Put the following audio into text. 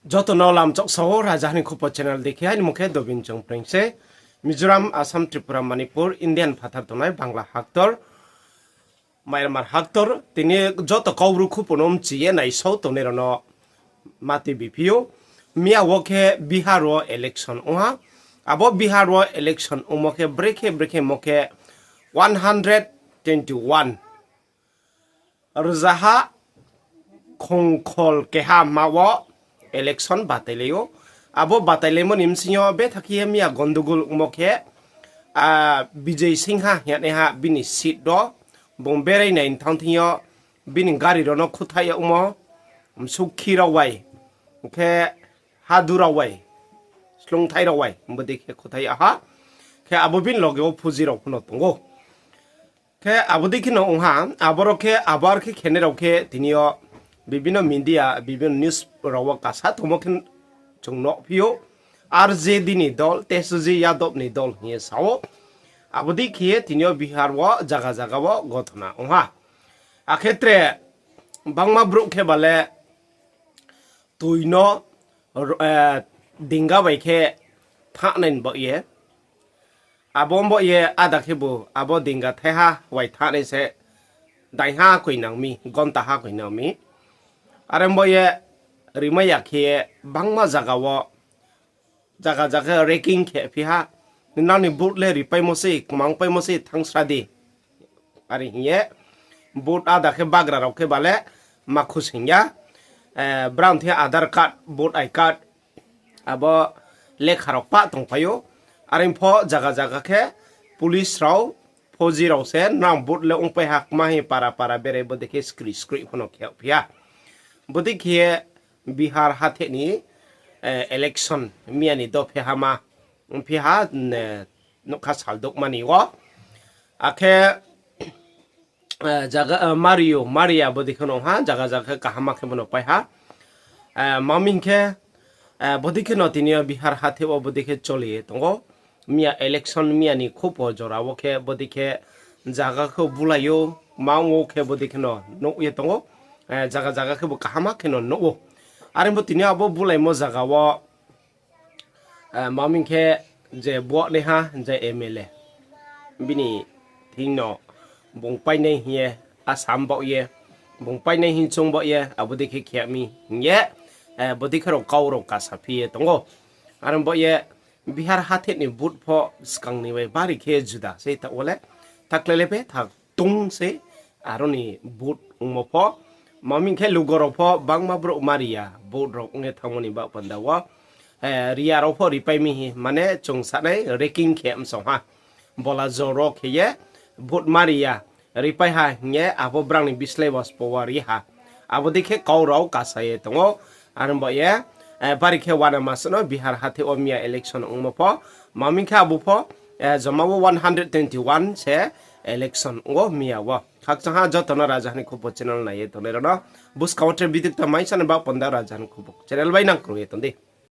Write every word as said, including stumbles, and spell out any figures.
Joto no lamchoksa wo Raja ni Khupo channel dei khe, aini mung khe Dobin Chongpreng se. Mizoram, Assam, Tripura, Manipur, Indian phathar tongnai Bangla haktor, Myanmar haktor, tini joto Kaubru khupo no mchi ye naisao tongnai rao no ma tui biphi ou. Miya wo khe Bihar wo election ong ha. Abo Bihar wo election ongmo khe brekhe brekhe mo khe one hundred twenty one. Rzaha khongkhol keha ma wo election batailai ou. Abo batailaimo ni bsing yo betha khe ye miya gondogol ongmo khe, Bijay Singha hing ye naiha bini seat ro bung berai nai thanng thing yo bini gari rao no khuthaih yagmo, msukhi rao bai, khe hadu rao bai, slungthai rao bai, bodei khe khuthaih yag ha. Khe abo bini loge wo phuji rao pho no tong ou. Khe abo dei khe no ong ha, aboro khe abo ar khe khenai rao khe tini yo bibino media, bibino news rao wo kasa tongmo khe chung nuhphi ou. R J D ni dol, Tejoshi Yadav ni dol hing ye sa ou. Abo dei khe ye tini yo Bihar wo zaga zaga wo gothona ong ha. Akhe tre bangma brouh khe ba le tui no, dinga bai khe thanng nai ni baoh ye. Abo baoh ye ada khebu abo dinga thaiha wai thanng nai se, daingha koi nang mi, gontaha koi nang mi. Are baoh ye rimai ya khe ye bangma zaga wo, zaga zaga ragging khe phi ha. Nrao ni vote le ripaimo se, kmangpaimo se, thanngsra di. Are hing ye, vote ada khe bagra rao khe ba le makhu sing ya. Brang the Aadhaar card, vote I card, abo lekha rao pah tongpai ou. Are pho zaga zaga khe police rao, phoji rao se nrao vote le ongpai ha kma hing para para berai bodei khe skri skri pho no khe yagphi ha. Bodei khe Bihar hathe ni election miya ni dophe ha ma, phi ha, nougkha saldouhma ni wo. Akhe zaga, mari ou, mari ya bodei khe no ha, zaga zaga khe kaham khe bo no pai ha. Ma mi hing khe, bodei khe no tini yo Bihar hathe wo bodei khe choli ye tong ou. Miya election miya ni khupo jora wo khe bodei khe zaga khe bulai ou, ma ong ou khe bodei khe no nuh ye tong ou. Zaga zaga khe bo kaham khe no nuh ou. Are bo tini yo abo bulaimo zaga wo, ma mi hing khe je buahnaiha je M L A, bini thing no bung painai hing ye asa baoh ye, bung painai hing choung baoh ye, abo dei khe khe mi hing ye, bodei khe rao kau rao kasa phi ye tong ou. Are baoh ye Bihar hathe ni vote pho skang ni bai bari khe juda se taoh wo le. Takle le betha tong se, aro ni vote ongmo pho. Ma mi hing khe lugo rao pho bangma brouh mari ya, vote rao ong ye thanngmo ni baoh panda wo. Ri ya rao pho ripai mi hing, mane chung sanai ragging khe msong ha. Bola joro khe ye vote mari ya, ripai ha hing ye abo brang ni bislái wo spo wo ri ha. Abo dei khe kau rao kasa ye tong ou. Are baoh ye, bari khe uanama suh no Bihar hathe wo miya election ongmo pho. Ma mi hing khe abo pho, joma wo one hundred twenty one se election ong ou miya wo. Khakchang ha joto no Raja ni Khupo channel nai ye tongnai rao no. Buskang wo tre video kta mai sanai baoh panda Raja ni Khupo channel bai nang krung ye tong di.